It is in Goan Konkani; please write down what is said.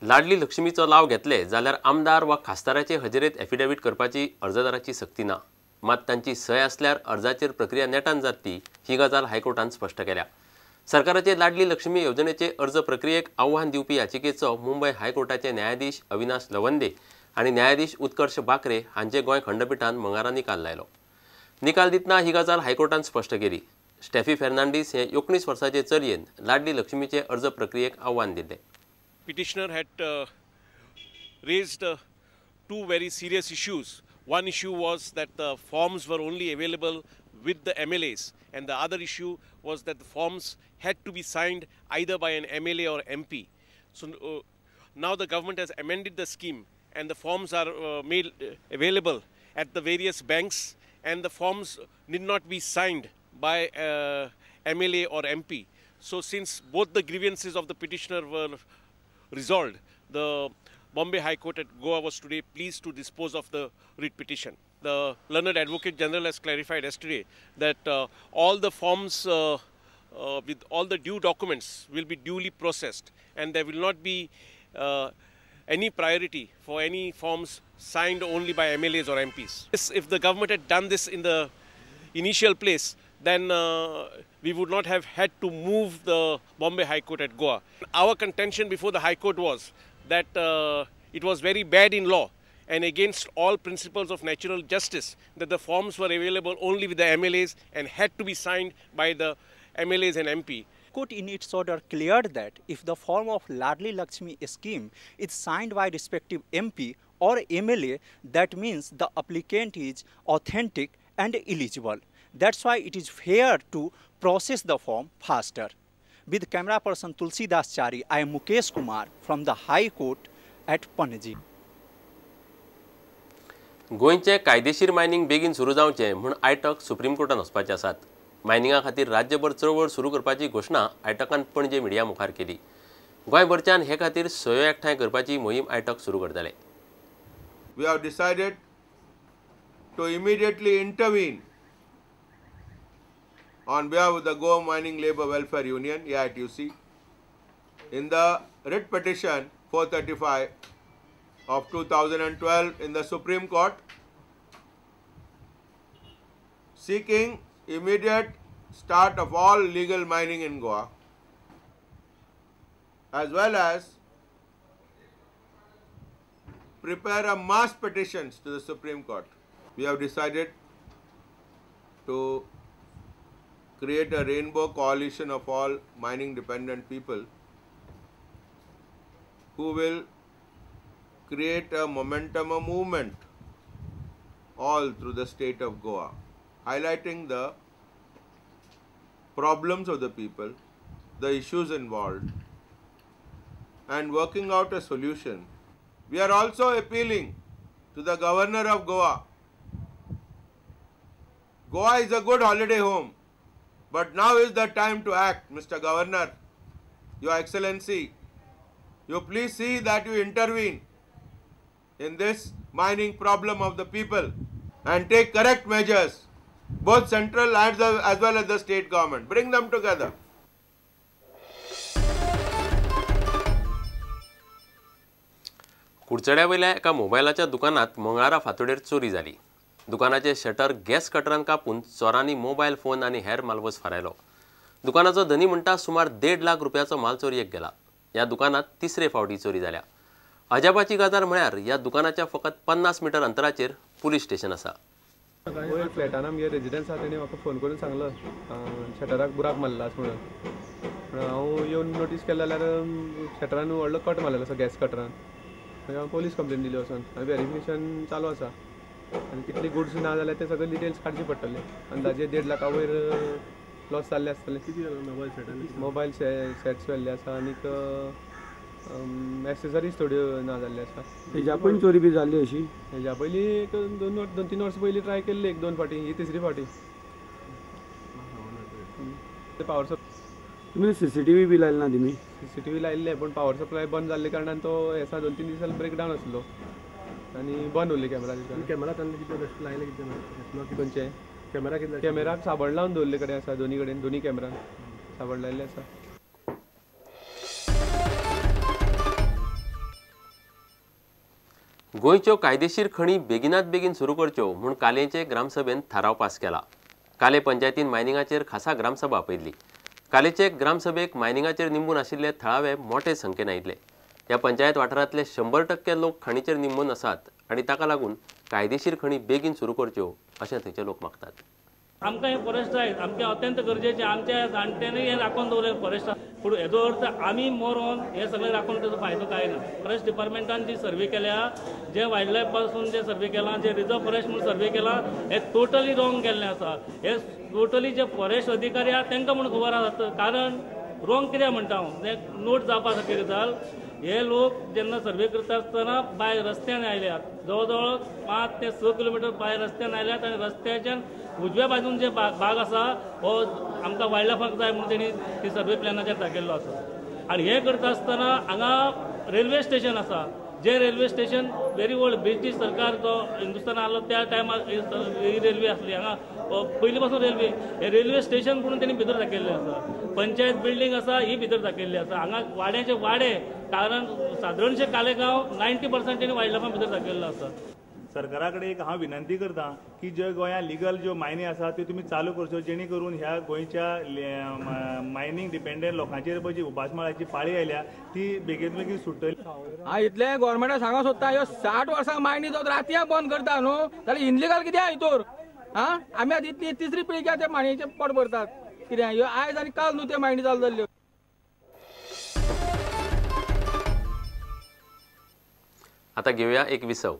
लाडली लक्ष्मीचो लाव घेतले जाल्यार आमदार वा खासदाराचे हजेरेत एफिडेवीट करपाची अर्जदाराची सक्ती ना, मात तांची सय आसल्यार अर्जाचेर प्रक्रिया नेटान जातली ही गजाल हायकोर्टान स्पश्ट केल्या। सरकाराचे लाडली लक्ष्मी येवजणेचे अर्ज प्रक्रियेक आव्हान दिवपी याचिकेचो मुंबय हायकोर्टाचे न्यायाधीश अविनाश लवंदे आनी न्यायाधीश उत्कर्ष बाकरे हांचे गोंय खंडपीठान मंगळारा निकाल लायलो। निकाल दितना ही गजाल हायकोर्टान स्पश्ट केली। स्टेफी फेर्नांडीस हे 19 वर्साचे चलयेन लाडली लक्ष्मीचे अर्ज प्रक्रियेक आव्हान दिल्लें। Petitioner had raised two very serious issues. One issue was that the forms were only available with the MLAs, and the other issue was that the forms had to be signed either by an MLA or MP. So now the government has amended the scheme and the forms are made available at the various banks, and the forms need not be signed by MLA or MP. So since both the grievances of the petitioner were resolved, the Bombay High Court at Goa was today pleased to dispose of the writ petition. The learned Advocate General has clarified yesterday that all the forms with all the due documents will be duly processed, and there will not be any priority for any forms signed only by MLAs or MPs. If the government had done this in the initial place, then we would not have had to move the Bombay High Court at Goa. Our contention before the High Court was that it was very bad in law and against all principles of natural justice that the forms were available only with the MLAs and had to be signed by the MLAs and MP. Court in its order cleared that if the form of Ladli Lakshmi scheme is signed by respective MP or MLA, that means the applicant is authentic and eligible. That's why it is fair to process the form faster. With camera person Tulsi Das Chari, I am Mukesh Kumar from the High Court at Panaji. गोंयचे कायदेशीर मायनिंग बेगीन सुरू जावचें म्हूण आयटक सुप्रीम कोर्टान वचपाचे आसात। मायनिंगा खातीर राज्यभर चळवळ सुरू करपाची घोशणा आयटकान पणजे मिडिया मुखार केली। गोंयभरच्यान हे खातीर सयो एकठांय करपाची मोहीम आयटक सुरू करतले। We have decided to immediately intervene on behalf of the Goa Mining Labour Welfare Union, AITUC, in the writ petition 435 of 2012 in the Supreme Court, seeking immediate start of all legal mining in Goa, as well as prepare a mass petitions to the Supreme Court. We have decided to create a rainbow coalition of all mining dependent people who will create a momentum, a movement all through the state of Goa, highlighting the problems of the people, the issues involved, and working out a solution. We are also appealing to the Governor of Goa. Goa is a good holiday home, but now is the time to act, Mr. Governor, Your Excellency. You please see that you intervene in this mining problem of the people and take correct measures, both central and as well as the state government. Bring them together. कुडचड्या वयल्या एका मोबायलाच्या दुकानात मंगळारा फांतोडेर चोरी जाली। दुकानाचे शटर गॅस कटरान कापून चोरांनी मोबायल फोन आनी हेर मालवस फारायलो। दुकानाचो धनी म्हणटा सुमार 1.5 लाख रुपयाचो माल चोरयेक गेला। ह्या दुकानात तिसरे फावटी चोरी जाल्या। अजापाची गजाल म्हळ्यार ह्या दुकानाच्या फकत 50 मिटर अंतराचेर पुलीस स्टेशन आसा। वयर फ्लॅटान आमगे रेजिडन्स आसा, तेणी म्हाका फोन करून सांगलो शटराक बुराक मारला अशें म्हणून। पूण हांव येवन नोटीस केलें जाल्यार शटरान व्हडलो कट मारलेलो आसा, गॅस कटरान। मागीर हांव पोलीस कंप्लेन दिली वचोन आनी वेरिफिकेशन चालू आसा आनी कितली गुड्स ना जाल्यार ते सगळे डिटेल्स काडचे पडटले। अंदाजे 1.5 लाखा वयर लॉस जाल्ले आसतले। मोबायल सेट मोबायल सेट्स व्हेल्ले आसा आनीक एक्सेसरीज थोड्यो ना जाल्ले आसा। हेज्या पयलीं चोरी बी जाल्ली अशी? हेज्या पयलीं एक 2-3 वर्सां पयलीं ट्राय केल्ली, 1-2 फावटी, ही तिसरी फावटी। पावर सप्लाय तुमी सीसीटीव्ही बी लायले ना? तुमी सीसीटीव्ही लायिल्ले पूण पावर सप्लाय बंद जाल्ले कारणान तो हेसा 2-3 दिसांनी ब्रेक डावन आसलो आनी बंद उरली कॅमेरा। कॅमेरा तांणी कितें लायले कितें? खंयचे कॅमेरा? कितें कॅमेराक साबण लावन दवरले कडेन आसा, दोनी कडेन दोनी कॅमेरान साबण लायिल्ले आसा। गोंयच्यो कायदेशीर खणी बेगिनात बेगीन सुरू करच्यो म्हूण कालेचे ग्रामसभेन थाराव पास केला. काले पंचायतीन मायनिंगाचेर खासा ग्रामसभा आपयल्ली. कालेचे ग्रामसभेक मायनिंगाचेर निंबून आशिल्ले थळावे मोठे संख्येन आयिल्ले. ह्या पंचायत वाठारांतले 100% लोक खणीचेर निंबून आसात आनी ताका लागून कायदेशीर खणी बेगीन सुरू करच्यो अशें थंयचे लोक मागतात. आमकां हें फॉरेस्ट जाय, आमचें अत्यंत गरजेचें. आमच्या जाणट्यांनी हें राखून दवरलें फॉरेस्ट, पूण हेजो अर्थ आमी मरोन हें सगळें राखून तेजो फायदो कांय ना. फॉरेस्ट डिपार्टमेंटान जी सर्वे केल्या, जे वायल्ड लायफ पासून जे सर्वे केला, जे रिजर्व फॉरेस्ट म्हूण सर्वे केला, हें टोटली रॉंग केल्लें आसा. हें टोटली जे फॉरेस्ट अधिकारी आहा तांकां म्हूण खबर आसा. कारण रॉंग कित्याक म्हणटा हांव, तें नोट जावपा सारकी गजाल. हे लोक जेन्ना सर्वे करता आसतना बाय रस्त्यान आयल्यात, जवळ जवळ 5 ते 6 किलोमिटर बाय रस्त्यान आयल्यात आनी रस्त्याच्यान उजव्या बाजून जे बाग आसा हो आमकां वायल्ड लायफाक जाय म्हणून तेणी ती सर्वे प्लॅनाचेर दाखयल्लो आसा. आनी हें करता आसतना हांगा रेल्वे स्टेशन आसा, जे railway station very old, British सरकार जो हिंदुस्थान आसलो त्या टायमार ही रेल्वे आसली. हांगा पयलीं पासून रेल्वे, हे रेल्वे स्टेशन म्हणून तेणी भितर दाखयल्लें आसा. पंचायत बिल्डींग आसा ही भितर दाखयल्ली आसा. हांगा वाड्याचे वाडे, कारण सादारणशे कालेगांव 90% तेणी वायल्ड लायफान भितर दाखयल्लो आसा. सरकारा कडेन एक हांव विनंती करता की ज्यो गोंयांत लिगल ज्यो मायनी आसा त्यो तुमी चालू करच्यो, जेणे करून ह्या गोंयच्या मायनींग डिपेंडंट लोकांचेर पळय जी उपासमाळाची पाळी आयल्या ती बेगीन बेगीन सुट्टली. हांव इतलें गोवोरमेंटाक सांगूंक सोदता, ह्यो 60 वर्सां मायनी जो रातयां बंद करता न्हू जाल्यार इनलिगल कित्याक हितूर? आं, आमी आतां इतली तिसरी पिळगी ते मायनीचें पोट भरतात. कित्याक ह्यो आयज आनी काल न्हू त्यो मायनी चालू जाल्ल्यो. आतां घेवया एक विसव.